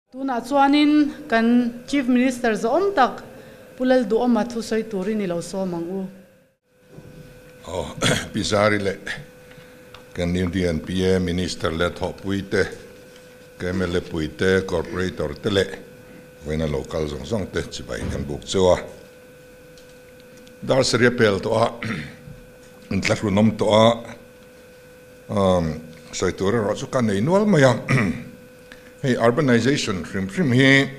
Tunah chuanin kan Chief Minister zawhawm tak Pu Lalduhawma thusawi turin i lo sawm ang u. Aw, Pi Zari leh kan Indian PA Minister leh thawhpui te, ka mla pui te, Corporator te leh vawiina lo kal zawng zawng te chibai kan buk cheu a. Dar sarih a pel tawh a, inthlahrunawm tawh a, sawi tur erawh chu ka nei nual mai a. Hei urbanization hrim hrim hi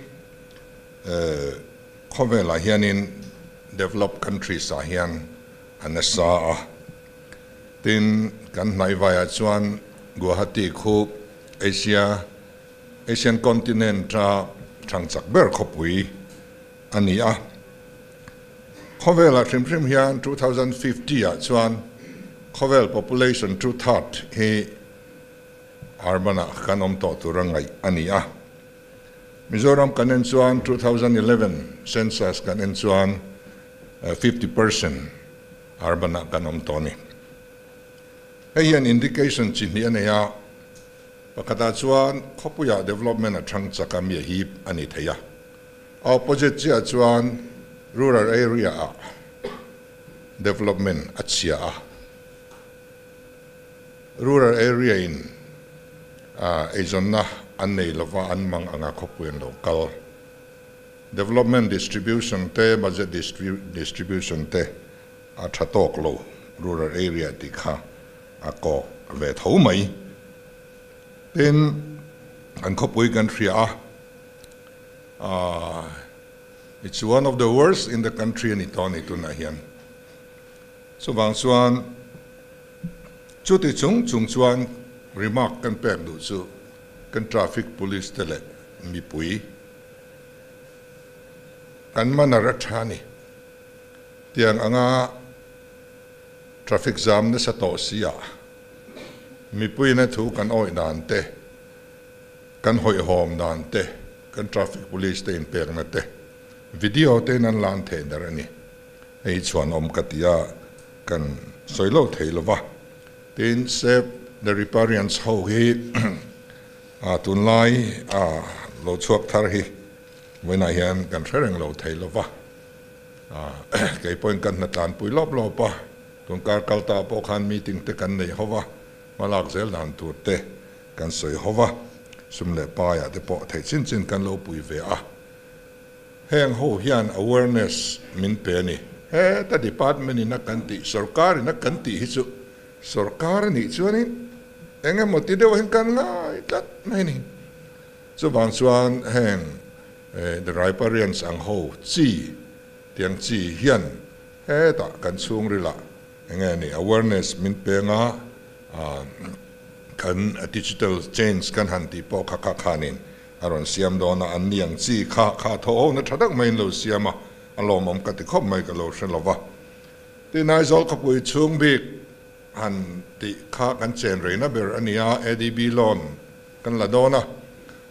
khawvelah hianin developed countries ah hian a nasa a. Tin, kan hnaivaiah chuan Guwahati khu Asia, Asian continent a thang chak ber khawpui a ni a. Khawvelah hrim hrim hian 2050 ah chuan khawvel population two third hi urban-ah kan awm tawh tur a ngaih a ni a. Mizoram kan en chuan 2011 census kan en chuan 50% urban-ah kan awm tawh a ni. Hei hian indication chi hnih a nei a, pakhatah chuan khawpuiah development a thang chak a mi a hip a ni thei a. A opposite chiah chuan rural area-ah development a chhia a. Rural area in eizawnna an nei lova an mang anga khawpui an lo kal. Development distribution te, budget distribution te a tha tawk lo rural area tih kha a kawk ve tho mai. Tin, kan khawpui kan hria a, it's one of the worst in the country a ni tawh a ni tunah hian. Chuvang chuan chuti chung chung chuan remark kan pek duh chu kan traffic police te leh mipui kan manner a tha a ni. Tiang anga traffic jam nasa tawh si ah mipuiin a thu kan awih dan te, kan hawihhawm dan te, kan traffic police te inpekna te video te in an lan thei der a ni. Hei chhuan awm ka ti a, kan sawi lo thei lo va. Tin, Save the Riparians ho hi tunlai lo chhuak thar hi vawiinah hian kan hre reng lo thei lo va. Kei pawhin kan hnatlanpui lawp lawp a, tun kar kal ta pawh khan meeting te kan nei ho va, hmalak zel dan tur te kan sawi ho va, sum leh paiah te pawh theih chin chin kan lo pui ve a. Heng ho hian awareness min pe a ni. Heta department in a kan tih, sorkar in a kan tih hi chu sorkar a nih chuanin eng emaw ti deuh hian kan ngai tlat mai a ni. Chuvang chuan heng the riparians ang ho chi tiang chi hian hetah kan chhungrilah eng nge ni awareness min peng a, kan digital change kan han tih pawh kha kha khanin A rawn siam dawn a, an ni ang chi kha kha thaw ho na tha tak maiin lo siam a, a lawmawm ka ti khawp mai ka lo hre lo va. Tin, Aizawl khawpui chhung bik han tih kha kan chen reina ber a ni a, ADB loan kan la dawn a,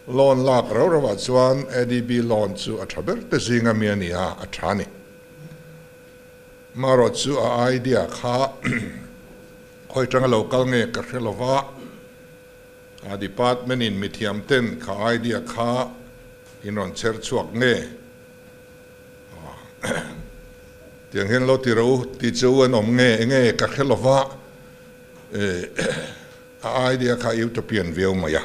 loan lak rau rau ah chuan ADB loan chu a tha ber te zinga mi a ni a, a tha a ni. Marawh chu a idea kha khawi tanga lo kal nge ka hre lo va. A department in mithiam ten kha idea kha in rawn chher chhuak nge? Tiang hian lo ti ro ti chu an awm nge enge ka hre lova a idea kha utopian viau mai a.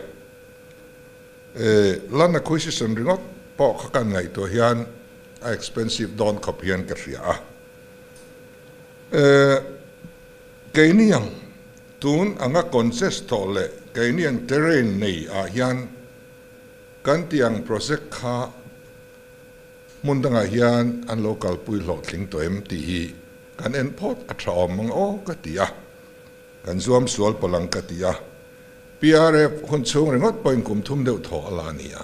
Land acquisition ringawt pawh kha kan ngaihtuah hian a expensive dawn khawp hian ka hria a. Keini ang tun anga consess tawh leh keini ang terrain nei ah hian kan tih ang project kha hmun dangah hian an lo kalpui hlawhtling tawh em tih hi kan en phawt a tha awm ang aw ka ti a, kan zuam sual palh ang ka ti a, PRF hun chhung ringawt pawhin kum thum deuh thaw a la a ni a.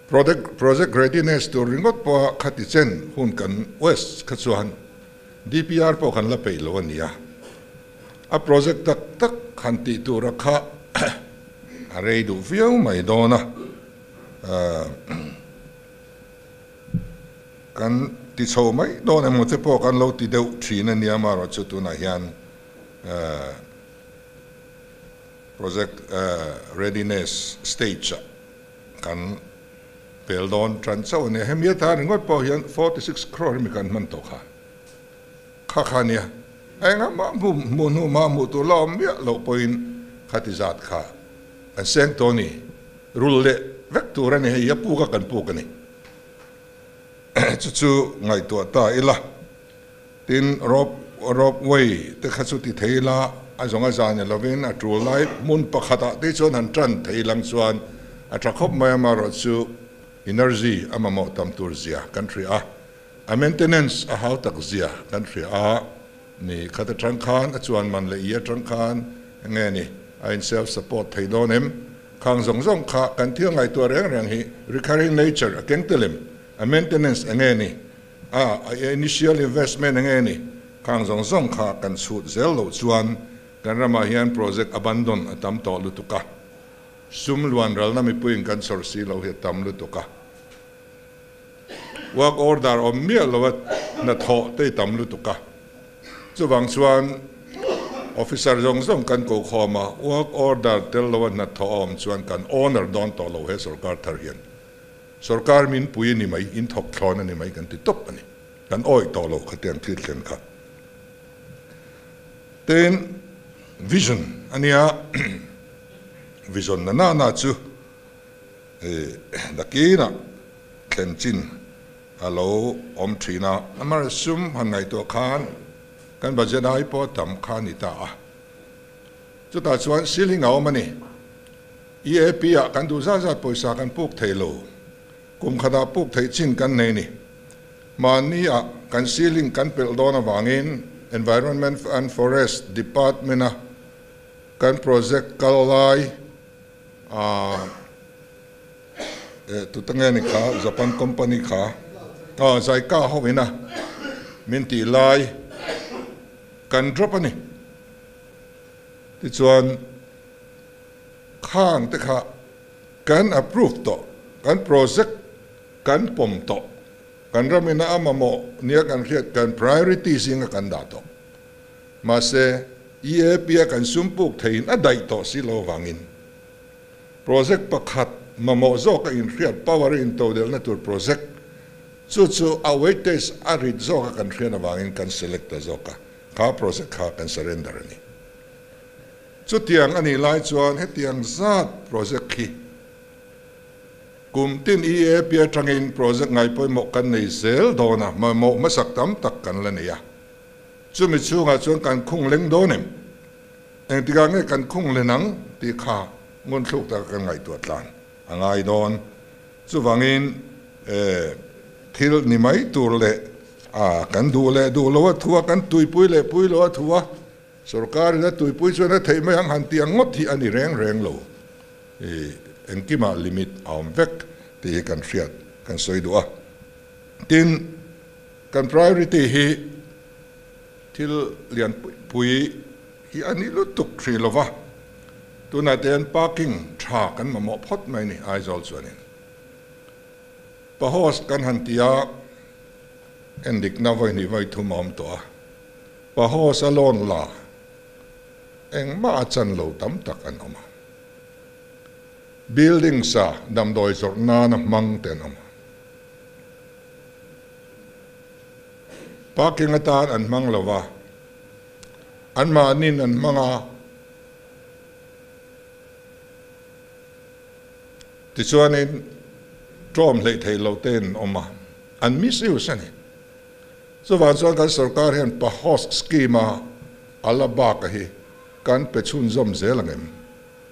Project readiness tur ringawt pawha khati chen hun kan waste kha chuan DPR pawh kan la peih lo a nia. A project tak tak han tih tura kha a rei duh viau mai dawn a, kan ti chho mai dawn emaw te pawh kan lo ti deuh thin a nia, amaherawhchu tunah hian project readiness stage ah. kan pel dawn tan chauh a nia. Hemi atan ringawt pawh hian 46 crore mi kan hman tawh kha kha kha nia. A engah mah hmu hmuh hnu mah hmuh tur la awm miah loh pawhin khati zat kha kan seng tawh a ni. Rul leh vek tur a ni hei, a puk a kan puk a ni. Chu chu ngaihtuah ta ila. Tin, rope rope way te kha chu ti thei ila, a zawng a za ni lovin a tul lai hmun pakhatah te chuan han tan thei lang chuan a tha khawp mai amaherawh chu energy a mamawh tam tur zia kan hria a, a maintenance a hau tak zia kan hria a ni. Khat atang khan a chuan man leh i atang khan enge ni a in self support thei dawn em? Khang zawng zawng kha kan thil ngaihtuah reng reng hi recurring nature a keng tel em? A maintenance enge ni? A, a initial investment enge ni? Khang zawng zawng kha kan chhut zel loh chuan kan ramah hian project abandon a tam tawh lutuk a, sum luan ralna mipuiin kan chhawr si loh hi a tam lutuk a, work order awm miah loa hnathawh te i tam lutuk a, chuvang chuan officer zawng zawng kan ko khawm a, work order tel loa hnathawh a awm chuan kan owner dawn tawh lo he sorkar thar hian. Sorkar min pui a ni mai, in thawk thlawn a ni mai kan ti tawp a ni. Kan awih tawh loh khatiang thil thlen kha. Tin, vision a nia, vision na na na chu nakinah thlen chin a lo awm thin a. Amar sum han ngaihtuah khan kan budget ai pawh tam kha a ni ta a. Chutah chuan ceiling a awm a ni. EAP ah kan duh zat zat pawisa kan puk thei lo. Kum khatah puk theih chin kan nei ni. Mahni ah kan ceiling kan pelh dawn avangin Environment and Forest Department a kan project kal lai ah tute nge ni kha Japan company kha ah Zaika ho ina min tih lai kan drop a ni. Tichuan. Khang te kha kan approve tawh, kan project kan pawm tawh, kan ramina a mamawh nia kan hriat kan priority zinga kan dah tawh. Mahse, EAP a kan sum puk theihin a daih tawh si lo avangin project pakhat mamawh zawka inhriat power a intodelhna tur project chu chu a weightage a rit zawka kan hriat avangin kan select ta zawk a, kha project kha kan surrender a ni. Chutiang a nih lai chuan hetiang zat project hi kum tin EAP atangin project ngai pawimawh kan nei zel dawn a, mamawh hmasak tam tak kan la nei a. Chumi chhungah chuan kan khung leng dawn em? Engtikah nge kan khung len ang tih kha ngunthluk taka kan ngaihtuah tlan a ngai dawn. Chuvangin thil ni mai tur leh kan duh leh duh lo a thu a, kan tuipui leh pui lo a thu a, Sorkar in a tuipui chuan a theih mai ang han tih ang ngawt hi a ni reng reng lo. I engkimah limit a awm vek tih hi kan hriat kan sawi duh a. Tin, kan priority hi thil lian pui pui hi a ni lutuk hrih lo va, tunah te hian parking tha kan mamawh phawt mai ni Aizawl chuanin. Pahos kan han ti a, endikna vawi hnih vawi thum a awm tawh a. Pahos a lawn la, engmah a chan lo tam tak an awm a. Building sa damdawi zawrh nana hmang te an awm a. Parking atan an hmang lo va, anmahnin an hmang a. Tichuanin tlawm hleih theih loh te an awm a, an misuse a ni. Chuvang chuan kan sorkar hian PAHOS scheme a a la bak a hi kan pe chhunzawm zel ang em?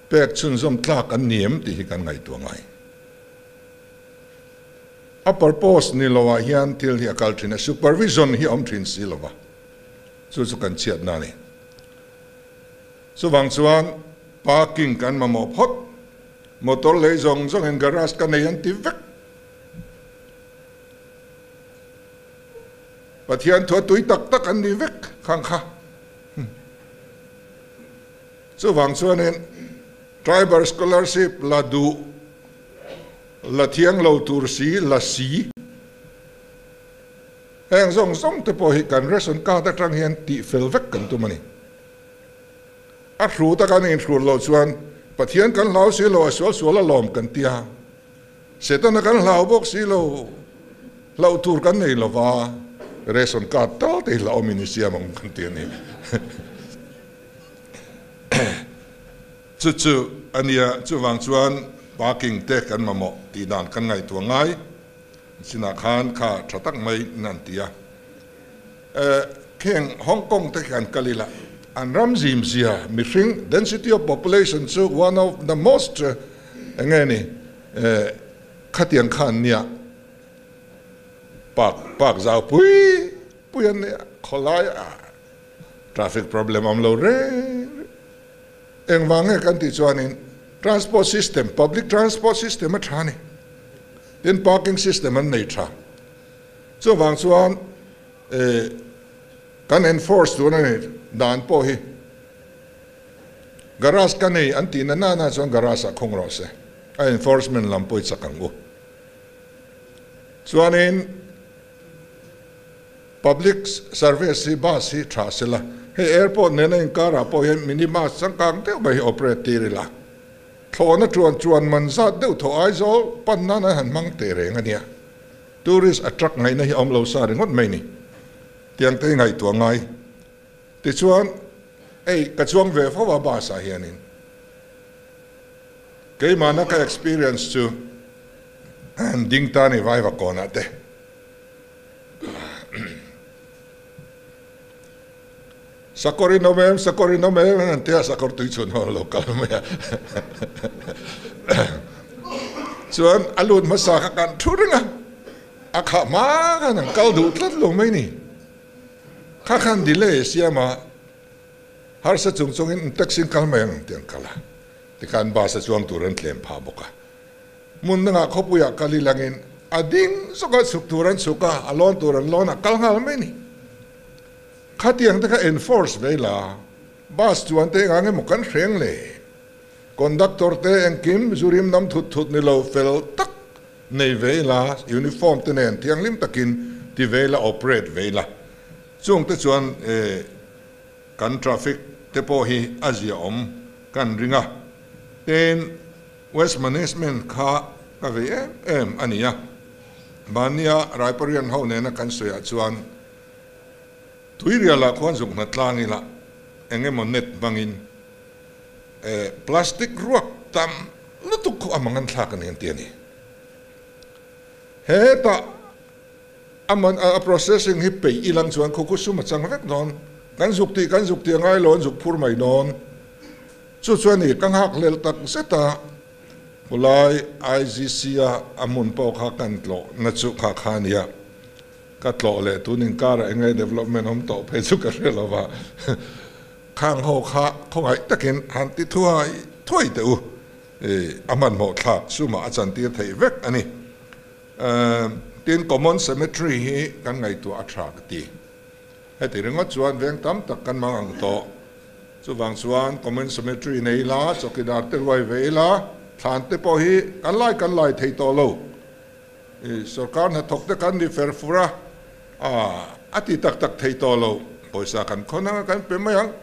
Pek chhunzawm tlak an ni em tih hi kan ngaihtuah ngai. A purpose ni lo ah hian thil hi a kal thin a, supervision hi a awm thin si lo va, chu chu kan chhiatna a ni. Chuvang chuan parking kan mamawh phawt, motor lei zawng zawngin garage ka nei an ti vek. Pathian thua tui tak tak an ni vek khang kha. Chuvang chuanin Tribal Scholarship la duh, la thiang lo tur si, la si. Heng zawng zawng te pawh hi kan ration card atang hian tih fel vek kan tum a ni. A hrut a kan inhrut loh chuan Pathian kan hlau si lo, a sual sual alawm kan tia. Setana kan hlau bawk si lo, hlauh tur kan nei lo va, ration card tal te hi hlauhawmin i siam ang kan ti a ni. Chu chu a nia, chuvang chuan parking te kan mamawh tih dan kan ngaihtuah ngai chinah khan kha tha tak mai in an ti a. Kheng Hong Kong te kan kal ila, an ram zim zia mihring, density of population, chu one of the most eng nge ni khatiang kha an nia, park park zau pui pui an nia, khawlai ah traffic problem awm lo reng reng. Engvang nge kan tih chuanin transport system, public transport system a tha a ni, tin parking system an nei tha. Chuvang chuan kan enforce tur a ni dan pawh hi garage ka nei an tih na nana chuan garage ah khung rawh se, a enforcement lam pawh i chak ang u. Chuanin public service hi bus hi tha sela, hei airport nena inkar ah pawh hian mini bus changkang deuh mai hi operate tir ila, thlawhna chuan chuan man zat deuh thaw Aizawl pan nan an han hmang teh reng a nia. Tourist attract ngaihna hi a awm lo sa ringawt mai ni. Tiang te hi ngaihtuah ngai. Tichuan, hei ka chuang ve fo a bus ah hianin keimahna ka experience chu ding ta ni vaiva kawnah te. Sakawr in awm em, sakawr in awm em an ti a, sakawr tui chhun ho an lo kal mai a. Chuan a lut hmasa kha kan thu reng a, a khah hma khan an kal duh tlat lo mai ni. Kha khan delay a siam a, harsa chung chungin taxi in kal mai ang tih an kal a, tikhan bus a chuang tur an tlem phah bawk a. Hmun dangah khawpuiah kal i langin a ding zawk a, chhuk tur an chhuk a, a lawn tur an lawn a, kal nghal mai ni. Khatiang te kha enforce ve ila, bus chuan te engang emaw kan hreng le? Conductor te engkim zurim nam thut thut ni lo fel tak nei ve ila, uniform te nen thianghlim takin ti ve ila, operate ve ila. Chung te chuan kan traffic te pawh hi a ziaawm kan ring a. Tin, Waste Management kha ka vei em em a ni a. Mahnia Raiparian ho nena kan sawiah chuan Tuirialah khuan zuk hna tlang ila eng emaw net hmangin plastic ruak tam lutuk khu a mang an thlak a ni an ti a ni. Hetah a man a processing hi peih ilang chuan khu khu sum a chang vek dawn. Kan zuk tih kan zuk tih a ngai lo an zuk phur mai dawn. Chu chuan i ka nghak hlel tak zet a, khulai IGC a a hmun pawh kha kan tlawh na chu kha kha a nia. Ka tlawh leh tun inkarah eng nge development awm tawh phei chu ka hre lo va, khang ho kha khawngaih takin han ti thuai thuai teh u, a hmanhmawh thlak sumah a chantir theih vek a ni. Tin, common cemetery hi kan ngaihtuah a tha ka ti. Heti ringawt chuan veng tam tak kan mang ang tawh. Chuvang chuan common cemetery nei ila, chawkidar te ruai ve ila, thlan te pawh hi kan lai kan lai thei tawh lo. I sorkar hnathawk te kan ni fer fur a, a ti tak tak thei tawh lo. Pawisa kan khawn anga kan pe mai ang.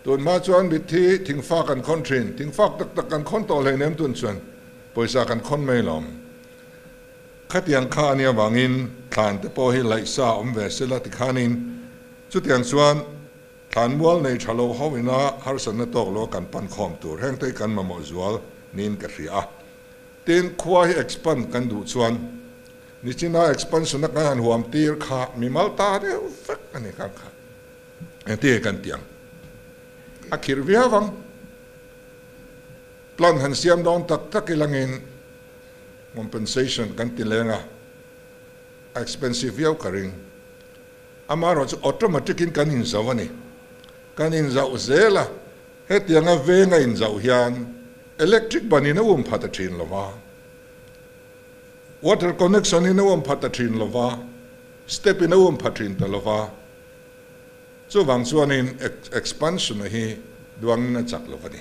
Tun hma chuan mitthi thingfa kan khawn thin, thingfak tak tak kan khawn tawh hleinem tun chuan pawisa kan khawn mai lawm. Khatiang kha a nih avangin thlan te pawh hi laihsa awm ve sela tikhanin chutiang chuan thlan mual nei tha lo ho ina harsatna tawk lo kan pan khawm tur heng te hi kan mamawh zual niin ka hria a. Tin, khua hi expand kan duh chuan nichina expansion a kan han huam tir kha mimal ta deuh vek a ni kha kha. Engtin nge kan tih ang? A khirh viau ang. Plan han siam dawn tak tak ilangin compensation kan ti leng a, a expensive viau ka ring. Amaherawhchu chu automatic in kan inzauh a ni. Kan inzauh zel a, Hetianga veng a inzauh hian electric ban in a um phat a thin lo va, water connection in a um phat a thin lo va, step in a um phat thin ta lo va, chuvang chuanin expansion a hi duangin a chak lo a ni.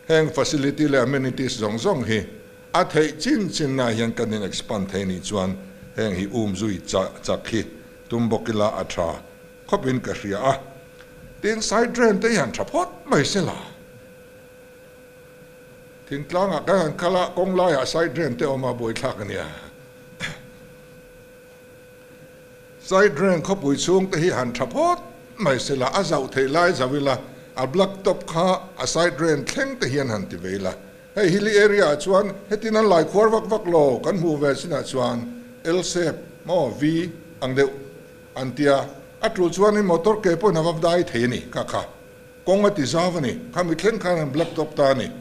Heng facility leh amenities zawng zawng hi a theih chin chin ah hian kan in expand thei nih chuan heng hi um zui chak hi tum bawk ila a tha khawpin ka hria a, tin side drain te hian tha phawt mai se la. Thingtlangah kan han kal a, kawng laiah side drain te awm a, buaithlak a nia. Side drain khawpui chhung te hi han tha phawt mai se la, a zauh theih lai zauh ila, a black top kha a side drain thleng te hian han ti ve ila. Hei hilly area ah chuan hetin an lai khuar vak vak lo kan hmuh ve chinah chuan L shape maw V ang deuh an tia, a tul chuanin motor ke pawhin a va dai thei a ni kha kha. Kawng a ti zau a ni. Khami thleng khan an black top ta a ni.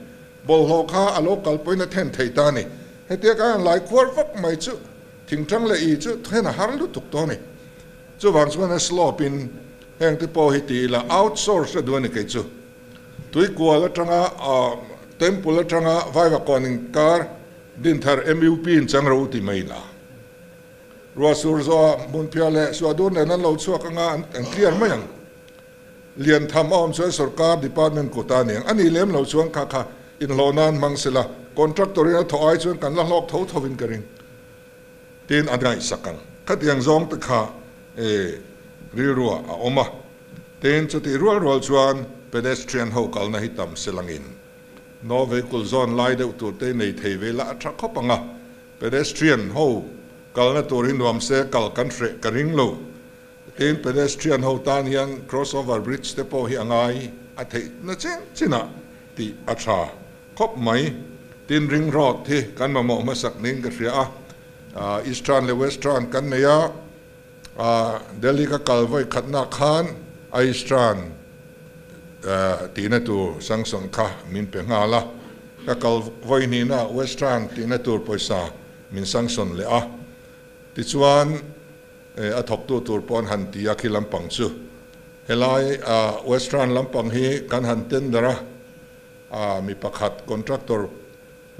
Bawlhhlawh kha a lo kal pawhin a then thei ta a ni. Hetia khan an lai khuar vak mai chu thingtang leh i chu then a har lutuk tawh a ni. Chuvang chuan a slope in heng te pawh hi ti ila out source a duh a ni kei chu. Tuikual atanga temple atanga Vaivakawn inkar Dinthar MUP in chang ro ti mai ila. Ruahsur zawha hmunphiah leh suahdur nen an lo chhuak anga an clear mai ang. Lian tham a awm chuan sorkar department kut a niang. A nih lem lo chuan kha kha inhlawh nan hmang sela, contractor in a thawh ai chuan kan la hlawk tho tho in ka ring. Tin a ngaihsak ang. Khatiang zawng te kha e rilruah a awm a. Tin chutih rual rual chuan pedestrian ho kalna hi tam selangin no vehicle zawn lai deuh tur te nei thei ve la a tha khawp ang a. Pedestrian ho kalna tur hi nuam se kal kan hreh ka ring lo. Tin, pedestrian ho tan hian crossover bridge te pawh hi a ngai a theih na chin chinah tih a tha khawp mai. Tin, ring road hi kan mamawh hmasak niin ka hria a, Eastern leh Western kan nei a, Delhi ka kal vawi khatna khan Eastern tihna tur sanction kha min pe nghal a, ka kal vawi hnihna Western tihna tur pawisa min sanction leh a. Tichuan, A thawktu tur pawh an han ti a khi lampang chu. Helai Western lampang hi kan han tender a, a mi pakhat contractor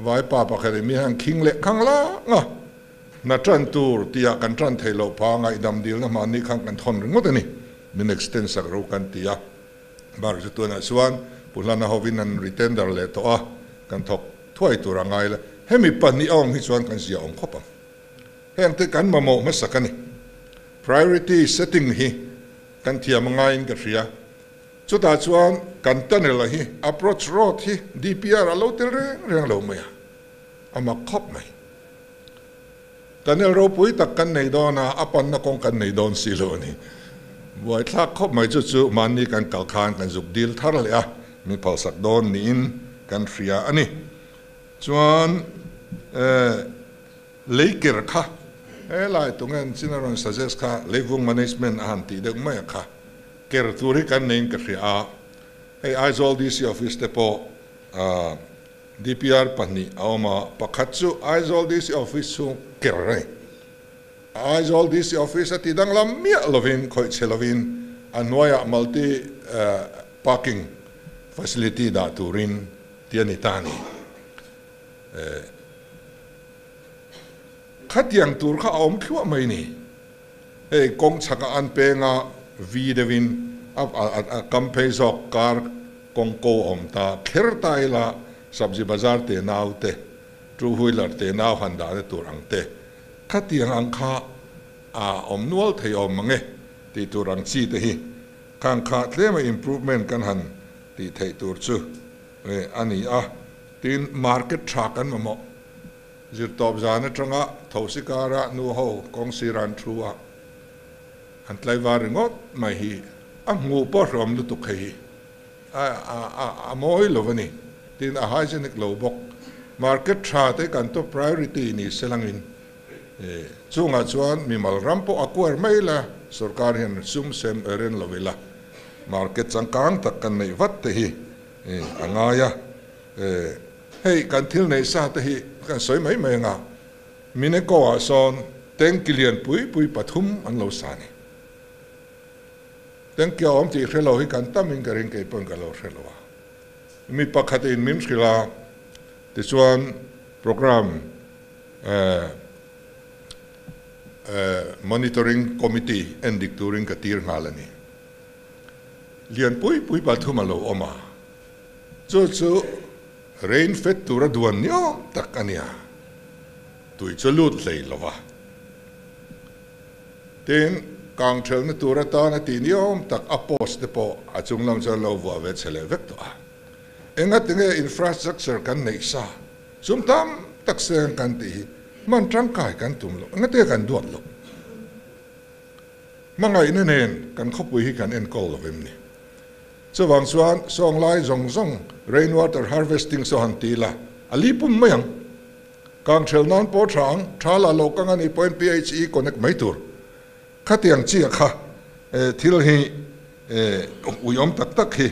vaipa pakhat in mi han khing leh khang lang a, hna tan tur tih ah kan tan theih loh pha ngaihdam dilna hmanni khan kan thawn ringawt a ni, min extend sak ro kan ti a. Bar chu tunah chuan Pu Hlana hovin an retender leh tawh a, kan thawk thuai tur a ngai la. Hemi pahnih a awm hi chuan kan zia awm khawp ang. Heng te kan mamawh hmasak a ni. Priority setting hi kan thiam a ngaiin ka hria. Chutah chuan kan tunnel a hi approach road hi DPR a lo tel reng reng lo mai a, a mak khawp mai. Tunnel ropui tak kan nei dawn a, a panna kawng kan nei dawn si lo a ni. Buaithlak khawp mai chu chu mahni kan kal khan kan zuk dil thar leh a, min phalsak dawn niin kan hria a ni. Chuan eh. Lei ker kha he lai tunge chin a rawn suggest kha leivung management a han tih deuh mai a kha ker tur hi kan neiin ka hria a, hei Aizawl DC office te pawh DPR pahnih a awm a, pakhat chu Aizawl DC office chhung ker a ni. Aizawl DC office a ti danglam miah lovin khawih chhe lovin a hnuaiah multi parking facility dah turin ti a ni ta a ni. Khatiang tur kha a awm thluah mai ni. Hei kawng chhakah an peng a, vi deuhin a kam phei zawk kar kawng ko a awm ta kher ta ila sabzi bazar te nau te, two wheeler te nau han dahna tur ang te khatiang ang kha a awm nual thei awm mang e tih tur ang chi te hi khang kha tlema improvement kan han tih theih tur chu a ni a. Tin, market tha kan mamawh. Zirtawp zan atanga thosi kara nu ho kawng sir an thu a, an tlaivar ringawt mai hi a hmuh pawh hrawm lutuk hei hi a mawi lo a ni. Tin, a hygienic lo bawk. Market tha te kan top priority ni se langin chungah chuan mimal ram pawh a kuar mai la, sorkar hian sum sem ren lo ila market changkang tak kan neih vat te hi a ngai a, hei kan thil neih sa te hi kan sawi mai mai anga Mineko ah sawn tanki lian pui pui pathum an lo sa a ni. Tanki a awm tih hre lo hi kan tam in ka ring kei pawn ka lo hre lo a. Mi pakhat in min hrilh a, tichuan program monitoring committee en dik turin ka tir nghal a ni. Lian pui pui pathum a lo awm a, chu chu rain fed tura duan ni awm tak a nia, tui chu lut hlei lo va. Tin, kang thelna tur atana tih ni awm tak a post te pawh a chung lam chuan lo vuah ve che leh vek tawh a. Engatinge infrastructure kan neih sa sum tam tak seng kan tih hi hman tangkai kan tum loh, engatinge kan duat loh? Hmangaihna nen kan khawpui hi kan enkawl lo em ni? Chuvang chuan sawng lai zawng zawng rain water harvesting saw han ti ila a li pum mai ang. Kang ṭhel nan pawh ṭha ang, ṭha lah lo kang a nih pawhin PHE connect mai tur. Khatiang chiah kha thil hi uiawm tak tak hi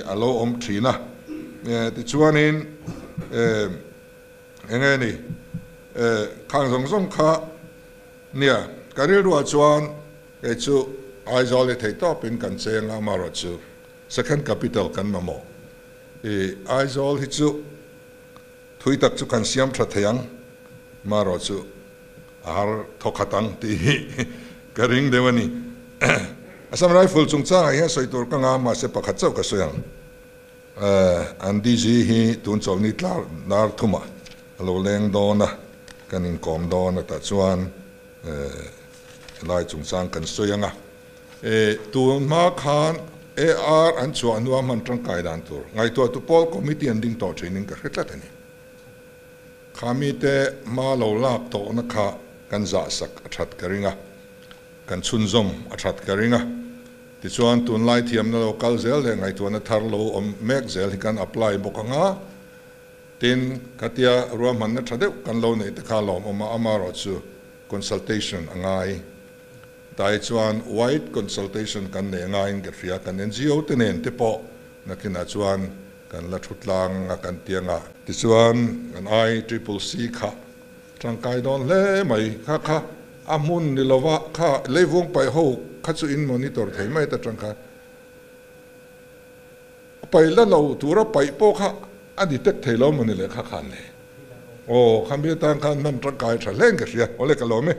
a lo awm thin a. Tichuanin eng nge ni khang zawng zawng kha nia ka rilruah chuan kei chu Aizawl hi theihtawpin kan cheng a, amaherawhchu second capital kan mamawh. Aizawl hi chu Thui tak chu kan siam tha thei ang, marawh chu a har thawkhat ang tih hi ka ring deuh a ni. Assam Rifle chungchangah hian sawi tur ka ngah mahse pakhat chauh ka sawi ang. An DG hi tun chawlhni tlar dar thumah a lo leng dawn a, kan inkawm dawn a tah chuan helai chungchang kan sawi ang a. Tun hma khan AR an chhuah hnua hman tangkai dan tur ngaihtuahtu pawl committee an ding tawh thinin ka hre tlat a ni. Kha mite hma lo lak tawhna kha kan zahsak a that ka ring a, kan chhunzawm a that ka ring a. Tichuan tunlai thiamna lo kal zel leh ngaihtuahna thar lo awm mek zel hi kan apply bawk ang a. Tin, khatia ruahmanna tha deuh kan lo neih te kha lawmawm a, amaherawhchu consultation a ngai. Tai chuan wide consultation kan nei ngaiin ka hria, kan NGO te nen te pawh nakinah chuan kan la thu tlang a kan ti anga. Tichuan kan I triple C kha tangkai dawn hle mai, kha kha a hmun ni lova kha leivung paih ho kha chu in monitor thei mai ta tang kha paih la lo tura paih pawh kha a detect thei lo mawni le kha khan le. Aw khami atan khan hman tangkai tha hlein ka hria, awle ka lawm e.